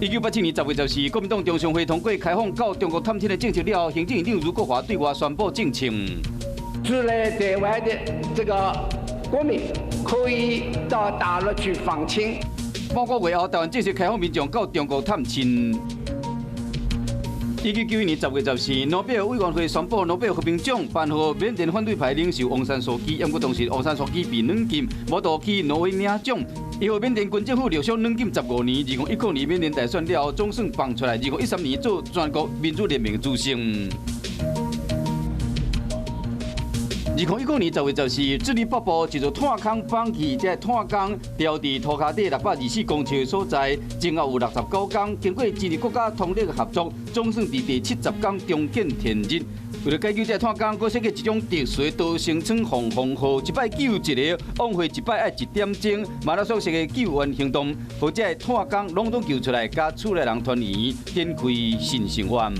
1987年10月14，國民黨中常會通過開放到中國探親的政策了後，行政院長劉國華對外宣布政策。駐在台灣的這個國民可以到大陸去訪親。半個月後，台灣正式開放民眾到中國探親。1991年10月14，諾貝爾委員會宣布諾貝爾和平獎頒予緬甸反對派領袖翁山蘇姬，毋過當時翁山蘇姬被軟禁，無度去挪威領獎。伊予緬甸軍政府勒索軟禁15年，2010年緬甸大選了後總算放出來。2013年做全國民主聯盟主席。2010年10月14，智利北部一座炭礦放棄，這炭工掉佇塗跤底624公尺的所在，前後有69工，經過智利國家通力合作，總算佇第70工重見天日。為了解救這炭工，閣設計一種特殊的逃生艙鳳凰號，一擺救一个，往回一擺愛一點鐘，馬拉松式的救援行動，予這炭工攏總救出來，佮厝內人團圓，展開新生活。